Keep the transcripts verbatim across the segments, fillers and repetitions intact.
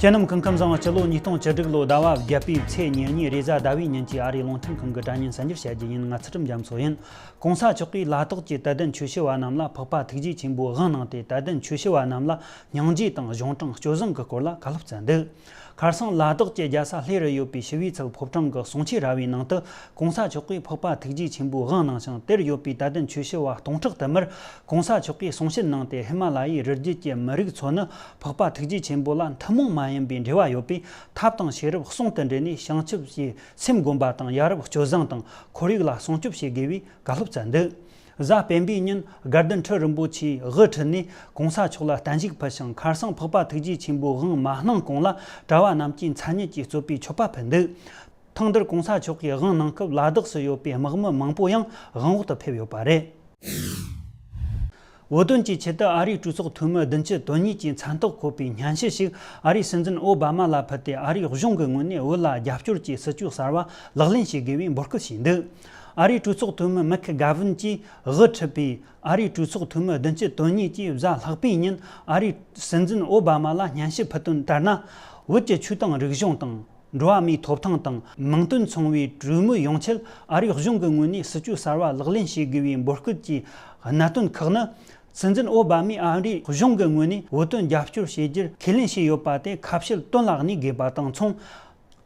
དེ་རྣམས་སྐུ་ཁམས་བཟང་། སྤྱི་ལོ་ཉིས་སྟོང་བཅུ་དྲུག་ལོ་ཟླ་བ་བརྒྱད་པའི་ཚེས་ཉེར་གཉིས་རེས་གཟའ་ཟླ་བའི་ཉིན་གྱི་ཨ་རིའི་རླུང་འཕྲིན་ཁང་གི་དྲ་བརྙན་གསར་འགྱུར་བཤད་རྒྱུ་ཡིན། ང་ཚུལ་ཁྲིམས་རྒྱ་མཚོ་ཡིན། གོང་ས་མཆོག་གིས་ལ་དྭགས་ཀྱི་དད་ལྡན་ཆོས་ཞུ་བ་རྣམས་ལ་འཕགས་པ་ཐུགས་རྗེ་ཆེན་པོའི་དབང་གནང་སྟེ། དད་ལྡན་ཆོས་ཞུ་བ་རྣམས་ལ་སྙིང་རྗེ་དང་གཞུང་དྲང་སྤྱོད་བཟང་གི་སྐོར་ལ་བཀའ་སློབ་སྩལ་འདུག་ཁར་སང་ལ་དྭགས་ཀྱི་རྒྱལ་ས་ལྷེ་རུ་ཡོད་པའི་ཞི་བའི་ཚལ་ཕོ་བྲང་གི་གསུང་ཆོས་ར་བའི་ནང་དུ། གོང་ས་མཆོག་གིས་འཕགས་པ་ཐུགས་རྗེ་ཆེན་པོའི་དབང་གནང་ཞིང་། དེར་ཡོད་པའི་དད་ལྡན་ཆོས་ཞུ་བ་སྟོང་ཕྲག་དུ་མར་གོང་ས་མཆོག་གིས་གསུང་བཤད་གནང་སྟེ། ཧི་མ་ལ་ཡའི་རི་རྒྱུད་ཀྱི་མི་རིགས་ཚོ་ནི་འཕགས་པ་ཐུགས་རྗེ་ཆེན་པོ་ལ་ཐུན་མོང་མ་ཡིན་པའི་འབྲེལ་བ་ཡོད་པས། ཐབས་དང་ཤེས་རབ་ཟུང་དུ་འབྲེལ་ནས་བྱང་ཆུབ་ཀྱི་སེམས་བསྒོམ་པ་དང་། ཡ་རབས་སྤྱོད་བཟང་དང་ཁོར་ཡུག་ལ་སྲུང་སྐྱོབ་བྱེད་དགོས་པའི་བཀའ་སློབ་སྩལ་འདུག་གཟའ་སྤེན་པའི་ཉིན་དགའ་ལྡན་ཁྲི་རིན་པོ་ཆེའི་དབུ་ཁྲིད་ནས་གོང་ས་མཆོག་ལ་བརྟན་བཞུགས་ཕུལ་ཞིང་། ཁར་སང་འཕགས་པ་ཐུགས་རྗེ་ཆེན་པོའི་དབང་མ་གནང་གོང་ལ་གྲྭ་བ་རྣམས་ཀྱིས་མཚན་ཉིད་ཀྱིས་གཙོས་པའི་མཆོད་པ་ཕུལ་འདུག་ཐེངས་འདིར་གོང་ས་མཆོག་གིས་དབང་གནང་སྐབས་ལ་དྭགས་སུ་ཡོད་པའི་དམག་མི་མང་པོ་ཡང་དབང་འོག་ཏུ་ཕེབས་ཡོད་པ་རེད། བོད་དོན་གྱི་ཆེད་དུ་ཨ་རིའི་གྲོས་ཚོགས་འཐུས་མི་བདུན་ཅུ་དོན་གཉིས་ཀྱིས་མཚན་རྟགས་འཁོད་པའི་སྙན་ཞུ་ཞིག་ཨ་རིའི་སྲིད་འཛིན་ཨོ་བྷ་མ་ལ་ཕུལ་ཏེ། ཨ་རིའི་གཞུང་གི་ངོས་ནས་བོད་ལ་རྒྱབ་སྐྱོར་གྱི་སྲིད་ཇུས་གསར་བ་ལག་ལེན་བྱེད་དགོས་པའི་འབོད་སྐུལ་བྱས་འདུག་ཨ་རིའི་གྲོས་ཚོགས་འཐུས་མི་མེག་གྷ་ཝིན་གྱིས་དབུ་ཁྲིད་པའི་ཨ་རིའི་གྲོས་ཚོགས་འཐུས་མི་བདུན་ཅུ་དོན་གཉིས་ཀྱིས་གཟའ་ལྷག་པའི་ཉིན་ཨ་རིའི་སྲིད་འཛིན་ཨོ་བྷ་མ་ལ་སྙན་ཞུ་ཕུལ་དོན་ལྟར་ན། བོད་ཀྱི་ཆོས་དང་རིག་གཞུང་དང་། འགྲོ་བ་མིའི་ཐོབ་ཐང་དང་མིང་དོན་མཚུངས་པའི་གྲོས་མོལ་ཡོང་ཆེད། ཨ་རིའི་གཞུང་གི་ངོས་ནས་སྲིད་ཇུས་གསར་བ་ལག་ལེན་བྱེད་དགོས་པའི་འབོད་སྐུལ་གྱི་གནད་དོན་ཁག་ནི། སྲིད་འཛིན་ཨོ་བྷ་མས་ཨ་རིའི་གཞུང་གི་ངོས་ནས་བོད་དོན་རྒྱབ་སྐྱོར་བྱེད་རྒྱུར་ཁས་ལེན་བྱས་ཡོད་པ་དེ་ཁ་བཤད་དོན་ལ་གནས་དགོས་པ་དང་མཚུངས།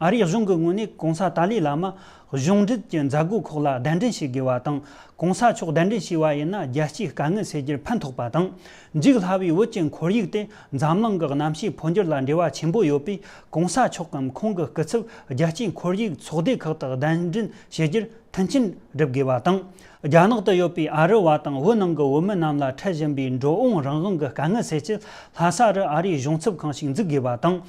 ཨ་རིའི་གཞུང་གི་ངོས་ནས་གོང་ས་ཏཱ་ལའི་བླ་མ་གཞུང་འབྲེལ་གྱི་མཛད་སྒོ་ཁག་ལ་གདན་འདྲེན་བྱེད་དགོས་པ་དང་། གོང་ས་མཆོག་གདན་འདྲེན་བྱས་པ་ཡིན་ན། རྒྱལ་སྤྱིའི་དཀའ་ངལ་སེལ་རྒྱུར་ཕན་ཐོགས་པ་དང་། འཇིག་སླ་བའི་བོད་ཀྱི་ཁོར་ཡུག་དེ་འཛམ་གླིང་གི་གནམ་གཤིས་འཕོ་འགྱུར་ལ་འབྲེལ་བ་ཆེན་པོ་ཡོད་པས། གོང་ས་མཆོག་གམ་ཁོང་གི་སྐུ་ཚབ་རྒྱལ་སྤྱིའི་ཁོར་ཡུག་ཚོགས་སྡེ་ཁག་ཏུ་གདན་འདྲེན་བྱེད་རྒྱུར་མཐུན་རྐྱེན་སྒྲུབ་དགོས་པ་དང་། རྒྱ་ནག་ཏུ་ཡོད་པའི་ཨ་རི་བ་དང་བོད་ནང་གི་བོད་མི་རྣམས་ལ་འཕྲད་བཞིན་པའི་འགྲོ་འོང་རང་དབང་གི་དཀའ་ངལ་སེལ་ཆེད། ལྷ་ས་རུ་ཨ་རིའི་གཞུང་ཚབ་ཁང་ཞིག་འཛུགས་དགོས་པ་དང་།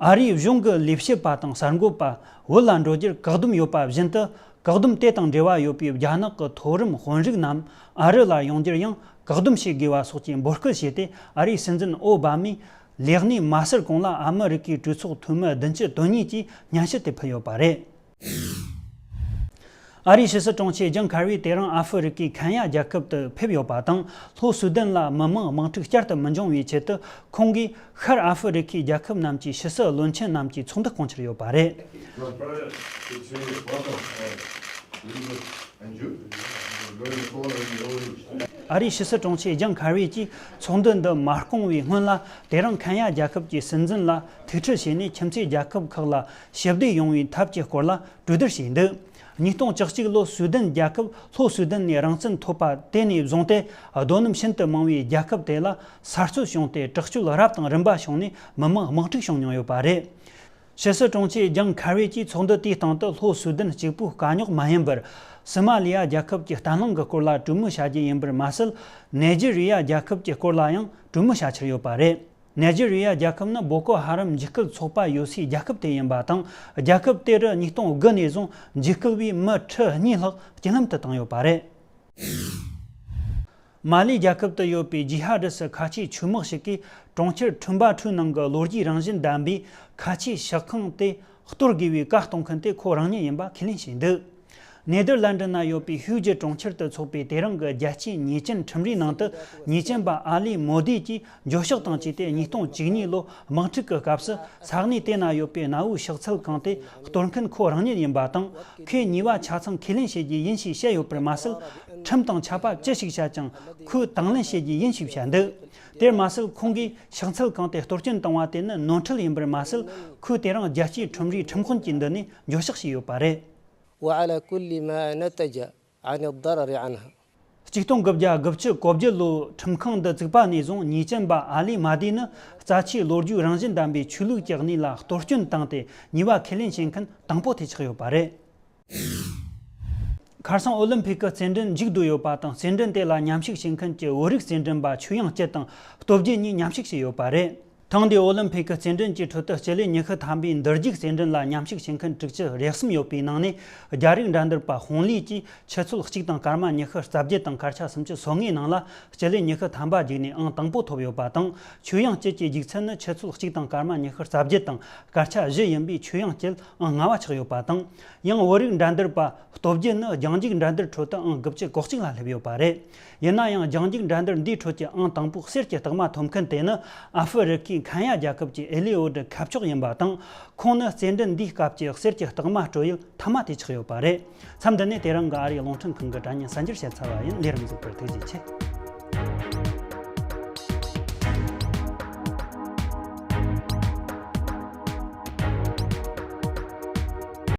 ཨ་རིའི་གཞུང་གི་ལས་བྱེད་པ་དང་གསར་འགོད་པ་བོད་ལ་འགྲོ་རྒྱུར་བཀག་སྡོམ་ཡོད་པ་བཞིན་དུ། བཀག་སྡོམ་དེ་དང་འབྲེལ་བ་ཡོད་པའི་རྒྱ་ནག་གི་མཐོ་རིམ་དཔོན་རིགས་རྣམས་ཨ་རི་ལ་ཡོང་རྒྱུར་ཡང་བཀག་སྡོམ་བྱེད་དགོས་པ་སོགས་ཀྱི་འབོད་སྐུལ་བྱས་ཏེ། ཨ་རིའི་སྲིད་འཛིན་ཨོ་བྷ་མས་ལས་གནས་མ་ཟུར་གོང་ལ་ཨ་མི་རི་ཀའི་གྲོས་ཚོགས་འཐུས་མི་བདུན་ཅུ་དོན་གཉིས་ཀྱིས་སྙན་ཞུ་དེ་ཕུལ་ཡོད་པ་རེད། ཨ་རིའི་ཕྱི་སྲིད་དྲུང་ཆེ་ཇོན་ཁར་བྷི་དེ་རིང་ཨ་ཧྥེ་རི་ཁའི་ཁེན་ཡ་རྒྱལ་ཁབ་ཏུ་ཕེབས་ཡོད་པ་དང་། ལྷོ་སུའུ་དན་ལ་མི་མང་དམག་འཁྲུག་བསྐྱར་དུ་མི་འབྱུང་བའི་ཆེད་དུ། ཁོང་གིས་ཤར་ཨ་ཧྥེ་རི་ཁའི་རྒྱལ་ཁབ་རྣམས་ཀྱི་ཕྱི་སྲིད་བློན་ཆེན་རྣམས་ཀྱི་ཚོགས་འདུ་སྐོང་འཆར་ཡོད་པ་རེད། ཨ་རིའི་ཕྱི་སྲིད་དྲུང་ཆེ་ཇོན་ཁར་བྷི་གྱིས་ཚོགས་འདུ་འདི་མ་སྐོང་བའི་སྔོན་ལ། དེ་རིང་ཁེན་ཡ་རྒྱལ་ཁབ་ཀྱི་སྲིད་འཛིན་ལ་ཐུག་འཕྲད་བྱས་ནས། ཁྱིམ་མཚེས་རྒྱལ་ཁབ་ཁག་ལ་ཞི་བདེ་ཡོང་བའི་ཐབས་ཀྱི་སྐོར་ལ་གྲོས་བསྡུར་བྱས་འདུག་ཉིས་སྟོང་བཅུ་གཅིག་ལོར་སུའུ་དན་རྒྱལ་ཁབ་ལྷོ་སུའུ་དན་ནས་རང་བཙན་ཐོབ་པ་དེ་ནས་བཟུང་སྟེ། རྡོ་སྣུམ་ཤིན་ཏུ་མང་བའི་རྒྱལ་ཁབ་དེ་ལ་གསར་རྩོད་བྱུང་སྟེ། དྲག་སྤྱོད་རབ་དང་རིམ་པ་བྱུང་ནས་མི་མང་དམག་འཁྲུག་བྱུང་མྱོང་ཡོད་པ་རེད། ཕྱི་སྲིད་དྲུང་ཆེ་ཇོན་ཁར་བྷི་གྱིས་ཚོགས་འདུ་དེའི་སྟེང་དུ་ལྷོ་སུའུ་དན་གཅིག་པུའི་དཀའ་རྙོག་མ་ཡིན་པར། སི་མ་ལི་ཡ་རྒྱལ་ཁབ་ཀྱི་བརྟན་ལྷིང་གི་སྐོར་ལ་གྲོས་མོལ་བྱ་རྒྱུ་ཡིན་པར་མ་ཟད། ནེ་ཇི་རི་ཡ་རྒྱལ་ཁབ་ཀྱི་སྐོར་ལ་ཡང་གྲོས་མོལ་བྱ་འཆར་ཡོད་པ་རེད། ནེ་ཇི་རི་ཡ་རྒྱལ་ཁབ་ནི་བོ་ཀོ་ཧ་རམ་འཇིགས་སྐུལ་ཚོགས་པ་ཡོད་སའི་རྒྱལ་ཁབ་དེ་ཡིན་པ་དང་། རྒྱལ་ཁབ་དེ་རུ་ཉིས་སྟོང་དགུ་ནས་བཟུང་འཇིགས་སྐུལ་བས་མི་ཁྲི་གཉིས་ལྷག་རྐྱེན་ལམ་དུ་བཏང་ཡོད་པ་རེད། མ་ལི་རྒྱལ་ཁབ་ཏུ་ཡོད་པའི་ཇི་ཧ་ཌི་སི་ཁ་ཆེའི་ཆོས་དམག་ཞིག་གིས་གྲོང་ཁྱེར་ཁྲུན་པ་ཁྲུའུ་ནང་གི་ལོ་རྒྱུས་རང་བཞིན་ལྡན་པའི་ཁ་ཆེའི་ཤག་ཁང་དེ་གཏོར་དགོས་པའི་བཀའ་གཏོང་མཁན་དེ་ཁོ་རང་ཉིད་ཡིན་པ་ཁས་ལེན་བྱས་འདུག་ནེ་དར་ལན་ཌི་ན་ཡོད་པའི་ཧུའུ་ཇི་གྲོང་ཁྱེར་དུ་འཚོགས་པའི་དེ་རིང་གི་རྒྱལ་སྤྱིའི་ཉེས་ཅན་ཁྲིམས་རའི་ནང་དུ། ཉེས་ཅན་པ་ཨ་ལི་མོ་དི་གྱིས་འགྱོད་བཤགས་དང་བཅས་ཏེ། ཉིས་སྟོང་བཅུ་གཉིས་ལོ་དམག་འཁྲུག་གི་སྐབས་སུ་ས་གནས་དེ་ན་ཡོད་པའི་གནའ་བོའི་ཕྱག་འཚལ་ཁང་དེ་གཏོར་མཁན་ཁོ་རང་ཉིད་ཡིན་པ་དང་། ཁོས་ཉེས་པ་ཆ་ཚང་ཁས་ལེན་བྱེད་རྒྱུ་ཡིན་ཞེས་བཤད་ཡོད་པར་མ་ཟད། ཁྲིམས་དང་ཆད་པ་ཅི་ཞིག་བཅད་ཀྱང་ཁོས་དང་ལེན་བྱེད་རྒྱུ་ཡིན་ཞེས་བཤད་འདུག་དེར་མ་ཟད། ཁོང་གིས་ཕྱག་འཚལ་ཁང་དེ་གཏོར་སྐྱོན་བཏང་བ་དེ་ནི་ནོར་འཁྲུལ་ཡིན་པར་མ་ཟད། ཁོས་དེ་རིང་རྒྱལ་སྤྱིའི་ཁྲིམས་རའི་ཁྲིམས་དཔོན་གྱི་མདུན་ནས་འགྱོད་བཤགས་བྱས་ཡོད་པ་རེད། وعلى كل ما نتج عن الضرر عنها. ཆིག་སྟོང་དགུ་བརྒྱ་དགུ་བཅུ་གོ་བརྒྱད་ལོའི་ཁྲིམས་ཁང་འདི་བཙུགས་པ་ནས་བཟུང་། ཉེས་ཅན་པ་ཨ་ལི་མ་དི་ནི་རྩ་ཆེའི་ལོ་རྒྱུས་རང་བཞིན་ལྡན་པའི་ཆོས་ལུགས་ཀྱི་གནས་ལ་གཏོར་སྐྱོན་བཏང་སྟེ། ཉེས་པ་ཁས་ལེན་བྱེད་མཁན་དང་པོ་དེ་ཆགས་ཡོད་པ་རེད། ཁར་སང་ཨོ་ལིམ་ཕིག་གི་རྩེད་འགྲན་མཇུག་བསྡུས་ཡོད་པ་དང་། རྩེད་འགྲན་དེ་ལ་མཉམ་ཞུགས་བྱེད་མཁན་གྱི་བོད་རིགས་རྩེད་འགྲན་པ་ཆོས་དབྱངས་སྐྱིད་དང་སྟོབས་རྒྱལ་གཉིས་མཉམ་ཞུགས་བྱས་ཡོད་པ་རེད། ཐེངས་འདིའི་ཨོ་ལིམ་ཕིག་གི་རྩེད་འགྲན་གྱི་ཁྲོད་དུ། སྤྱི་ལེ་ཉི་ཤུ་ཐམ་པའི་འདུར་རྒྱུག་རྩེད་འགྲན་ལ་མཉམ་ཞུགས་བྱེད་མཁན་དྲུག་ཅུ་རེ་གསུམ་ཡོད་པའི་ནང་ནས། རྒྱ་རིགས་འགྲན་བསྡུར་པ་ཧུང་ལི་ཀྱིས་ཆུ་ཚོད་གཅིག་དང་སྐར་མ་ཉི་ཤུ་རྩ་བརྒྱད་དང་སྐར་ཆ་སུམ་ཅུ་སོ་ལྔའི་ནང་ལ། སྤྱི་ལེ་ཉི་ཤུ་ཐམ་པ་རྒྱུགས་ནས་ཨང་དང་པོ་ཐོབ་ཡོད་པ་དང་། ཆོས་དབྱངས་སྐྱིད་ཀྱི་རྒྱུགས་ཚད་ནི་ཆུ་ཚོད་གཅིག་དང་སྐར་མ་ཉི་ཤུ་རྩ་བརྒྱད་དང་སྐར་ཆ་བཞི་ཡིན་པས། ཆོས་དབྱངས་སྐྱིད་ཨང་ལྔ་པ་ཆགས་ཡོད་པ་དང་། ཡང་བོད་རིགས་འགྲན་བསྡུར་པ་སྟོབས་རྒྱལ་ནི་རྒྱང་རྒྱུག་འགྲན་བསྡུར་ཁྲོད་དུ་ཨང་དགུ་བཅུ་གོ་གཅིག་ལ་སླེབས་ཡོད་པ་རེད། ཡིན་ན་ཡང་། རྒྱང་རྒྱུག་འགྲན་བསྡུར་འདིའི་ཁྲོད་ཀྱི་ཨང་དང་པོ་གསེར་གྱི་རྟགས་མ་ཐོབ་མཁན་དེ་ནི་ཨ་ཧྥེ་རི་ཁའི་ ཁེན་ཡ་རྒྱལ་ཁབ་ཀྱི་ཨེ་ལི་ཨོ་ཌི་ཁ་ཕྱོགས་ཡིན་པ་དང་། ཁོང་ནི་རྩེད་འགྲན་འདིའི་སྐབས་ཀྱི་གསེར་གྱི་རྟགས་མ་སྤྲོད་ཡུལ་མཐའ་མ་དེ་ཆགས་ཡོད་པ་རེད། མཚམས་འདི་ནས་དེ་རིང་གི་ཨ་རིའི་རླུང་འཕྲིན་ཁང་གི་དྲ་བརྙན་གསར་འགྱུར་བཤད་ཚར་བ་ཡིན། ལས་རིམ་གཟིགས་པར་ཐུགས་རྗེ་ཆེ།